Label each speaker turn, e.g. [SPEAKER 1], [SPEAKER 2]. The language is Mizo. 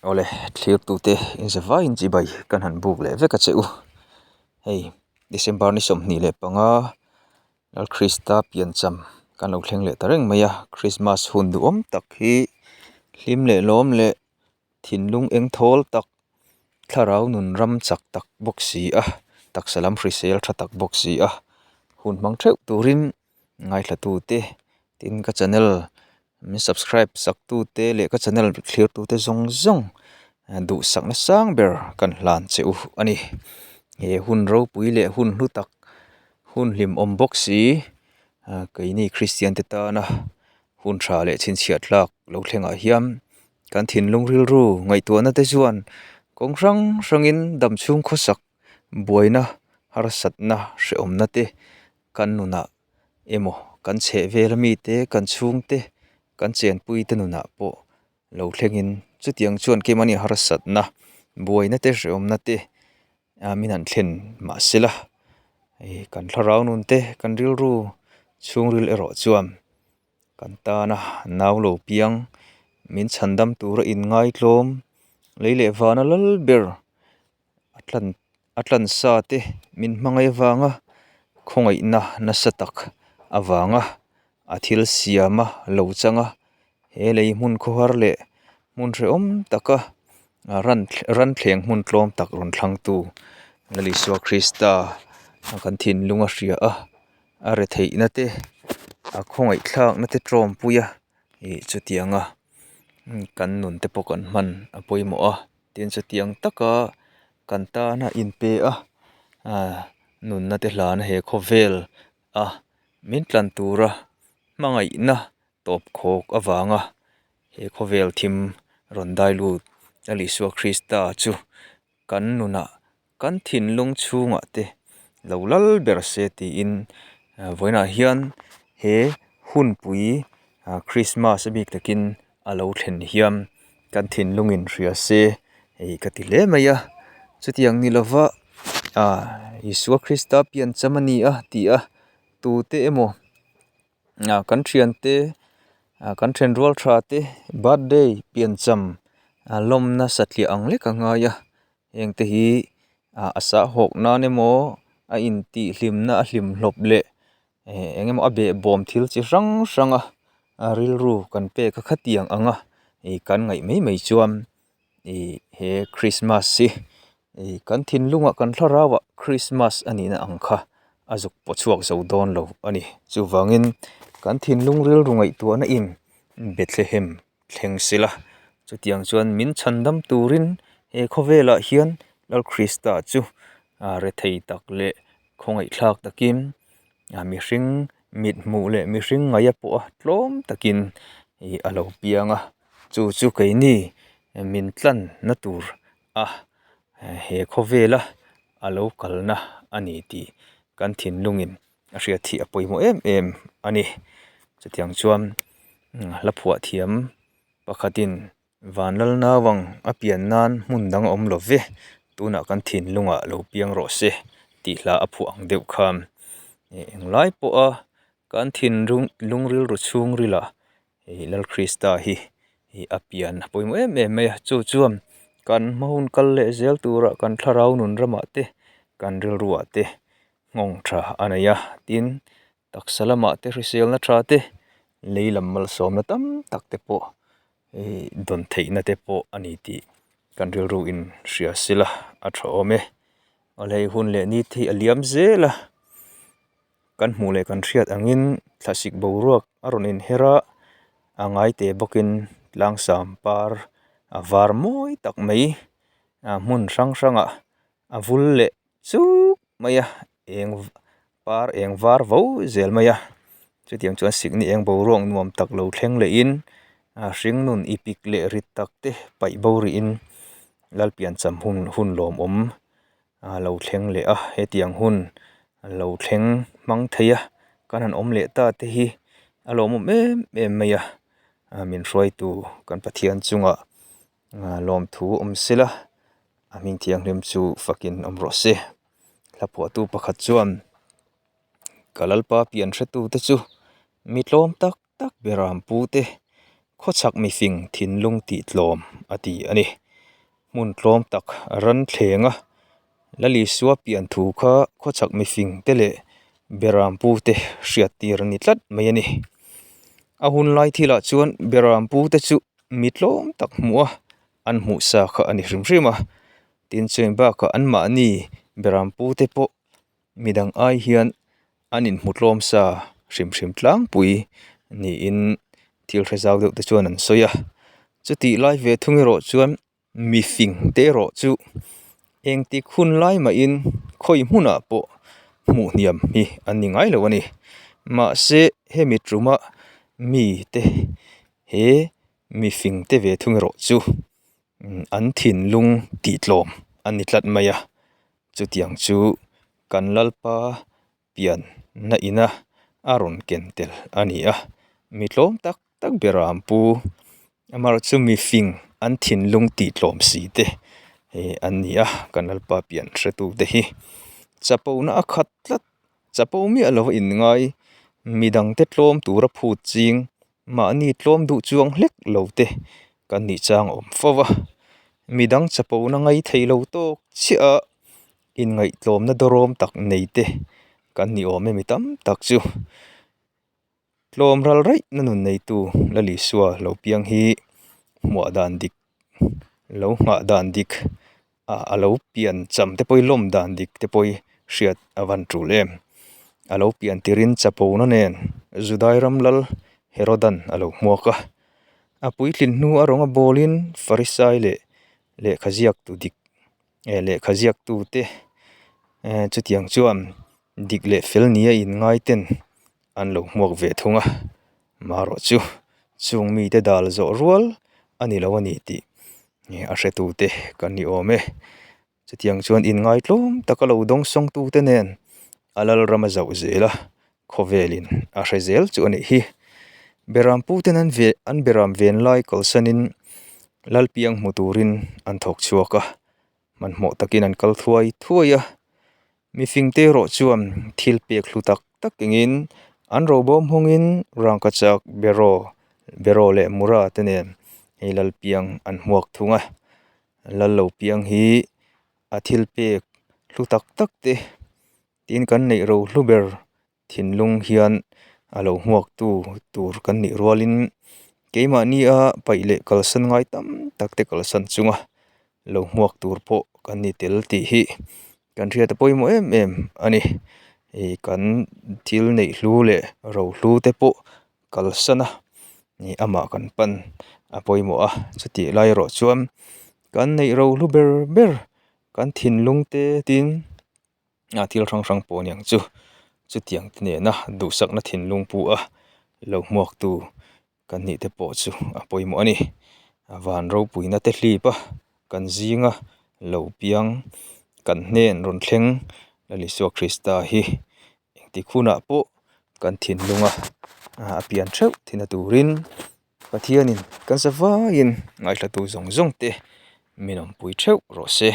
[SPEAKER 1] Awle, thlirtute inzavaiin chibai kan han buk leh vek a che u. Hei, December ni 25 Lal Krista piancham kan lo thleng leh ta reng mai a. Christmas hun duhawm tak hi hlim leh lawm leh thinlung eng thawl tak, thlarau nun ram chak tak bawk si a, taksa lam hrisel tha tak bawk si a, hun hmang theuh turin ngaithlatute tin ka channel min subscribe sak tute leh ka channel thlir tute zawng zawng duhsakna sang ber kan hlan che u a ni. He hun ropui leh hun hlu tak hun hlimawm bawk si keini Kristian te tana hun tha leh chhinchhiah tlak lo thlengah hian kan thinlung rilru ngaihtuahna te chuan kawng hrang hrangin damchhung khawsak buaina harsatna hrehawmna te kan nunah emaw kan chheh vel ami te kan chhungte kan chenpui te nunah pawh lo thlengin chutiang chuan keimahni harsatna buaina te hrehawmna te ah min han thlen mahsela ih kan thlarau nun te kan rilru chhungril erawh chuan kan tana nau lo piang min chhandam tura inngaihtlawm lei leh vana lal ber a tlan a tlan sa te min hmangaih avanga khawngaihna nasa tak avanga a thil siama lo chang a he lei hmun khawhar leh hmun hrehawm taka ran ran thleng hmun tlawm tak rawn thlang tu Lal Isua Krista kan thinlung a hria a a retheihna te a khawngaih thlakna te tawmpui a ih chutianga kan nun te pawh kan hman a pawimawh a. Tin chutiang taka kan tana inpe a ah nunna te hlana he khawvel a min tlan tura hmangaihna tawp khawk avanga he khawvel thim rawn dai lut Lal Isua Krista chu kan nunah kan thinlung chhungah te lo lal ber se tiin vawiinah hian he hunpui Christmas a bik takin a lo thlen hian kan thinlung in hria se hei ka ti hle mai a chutiang ni lova ah Isua Krista piancham a ni a tih a tute emaw ah kan thiante ah kan thenrual tha te birthday piancham a lawmna satliah ang lek a ngai a heng te hi ah a sahawk nan emaw a intihhlimna a hlimhlawp leh eh eng emaw a behbawm thil chi hrang hrang a a rilru kan pek a khatiang ang a ih kan ngaih mai mai chuan ih he krismas hi ih kan thinlungah kan thlarauah krismas a nihna ang kha a zuk paw chhuak zo dawn lo a ni chuvangin kan thinlung rilru ngaihtuahna in Bethlehem thleng sela chutiang chuan min chhandam turin he khawvelah hian Lal Krista chu ah rethei tak leh khawngaihthlak takin ah mihring mit hmuh leh mihring ngaih a pawh a tlawm takin ih a lo piang a chu chu keini min tlan na tur a he khawvela a lo kalna a ni tih kan thinlungin a hriat hi a pawimawh em em a ni chutiang chuan hla phuah thiam pakhatin vanlal naupang a pian nan hmun dang a awm lo ve tunah kan thinlungah lo piang rawh se tih hla a phuah ang deuh khan englai pawha kan thinlung lung rilru chhungrilah hei Lal Krista hi ih a pian a pawimawh em em mai a chu chuan kan hma hun kal leh zel turah kan thlarau nun ramah te kan rilruah te nghawng tha a nei a tin taksa lamah te hriselna tha te lei lam malsawmna tam tak te pawh ih dawn theihna te pawh a ni tih kan rilru in hria sela a tha awm e a lei hun leh ni te hi a liam zel a kan hmuh leh kan hriat angin thlasik boruak a rawn inher a a ngai te bawkin tlangsam par a var mawi tak mai a hmun hrang hrangah a vul leh chuk mai a eng par eng var vo zel mai a chutiang chuan sikni eng boruak nuam tak lo thleng leh in a hring nun ipik leh rit tak te paih bo rih in lalpiancham hun hun lawmawm a lo thleng leh a hetiang hun lo thleng hmang thei a kan han awm leh ta te hi a lawmawm em em mai a min hruaitu kan Pathian chungah lawmthu awm sela a hming thianghlim chu fakin awm rawh se hla phuahtu pakhat chuan ka lalpa pian hretu te chu mi tlawm tak tak ber ang pu te khawchhak mifing thinlung tih tlawm a ti a ni. Hmun tlawm tak ran thleng a, Lalisua pian thu kha khawchhak mifing te leh Berampu te hriat tir a ni tlat mai a ni. A hun lai thilah chuan Berampu te chu mi tlawm tak hmuh a, an hmuh sa kha a ni hrim hrim a. Tin chuan bakah anmahni Berampu te pawh midang ai hian an inhmu tlawm sa hrim hrim tlangpui niin thil hre zau deuh te chuan an sawi a chutih lai ve thung erawh chuan mi fing te erawh chu engtik hun lai mahin khawi hmunah pawh hmuh hniam hi an ni ngai lo a ni mahse hemi tuma mi te he mi fing te ve thung erawh chu an thinlung tih tlawm a ni tlat mai a. Chutiang chu kan Lalpa pian na ina a rawn ken tel a ni a, mi tlawm tak tak bera an pu. Amaherawh chu mi fing an thinlung tih tlawm si te an ni a, kan Lalpa pian hretu te hi. Chapona a khat tlat, chapo miah lo a inngai, midangte tlawm tura phut ching Mahni tlawm duh chuang hlek lo te kan nih chang a awm fo va, midang chapona ngai thei lo tawk chiah a inngaihtlawmna dawrawm tak nei te kan ni awm em i tam tak chu. Tlawm ral raih na nun neitu Lalisua lo piang hi hmuah dan dik lo nghah dan dik a a lo pian cham te pawh hi lawm dan dik te pawh hi hriat a van tul em a lo pian tirin chapona nen Judai ram lal Herodan a lo hmuak a a puitlin hnu a rawnga bawlin Farisai leh lehkha ziak tu dik eh lehkha ziak tu te eh chutiang chuan dik leh fel nia inngai ten an lo hmuak ve thung a marawh chu chung mite dal zawh rual a ni lo a ni tih a hretu te kan ni awm e chutiang chuan inngai tlawm taka lo dawng sawng tu te nen a lal ram a zauh zel a khawvelin a hre zel chu a nih hi beram pu ten an ve an beram ven lai kalsanin lalpiang hmu turin an thawk chhuak a hmanhmawh takin an kal thuai thuai a. Mifingte erawh chuan thil pek hlu tak tak engin an robawm hawngin rangkachak beraw beraw leh mura te nen hei lalpiang an hmuak thung a lallopiang hi a thil pek hlu tak tak te tin kan neih ro hlu ber Thinlung hian a lo hmuaktu tur kan nih rualin keimahnia paih leh kalsan ngai tam tak te kalsan chunga lo hmuak tur pawh kan ni tel tih hi kan hriat a pawimawh em em a ni. Ih kan thil neih hlu leh ro hlu te pawh kalsan a ih amah kan pan a pawimawh a chutih lai erawh chuan kan neih ro hlu ber ber kan thinlung te tin. a thil hrang hrang pawh aniang chu chutiang te nena duhsakna thinlung pu a lo hmuak tu kan nih te pawh chu a pawimawh a ni a van ropuina te hlip a kan zinga lo piang kan hnen rawn thleng Lal Isua Krista hi engtik hunah pawh kan thinlunga a pian theuh thina turin Pathianin kan zavaiin ngaihthla tu zawng zawng te min awmpui theuh rawh se.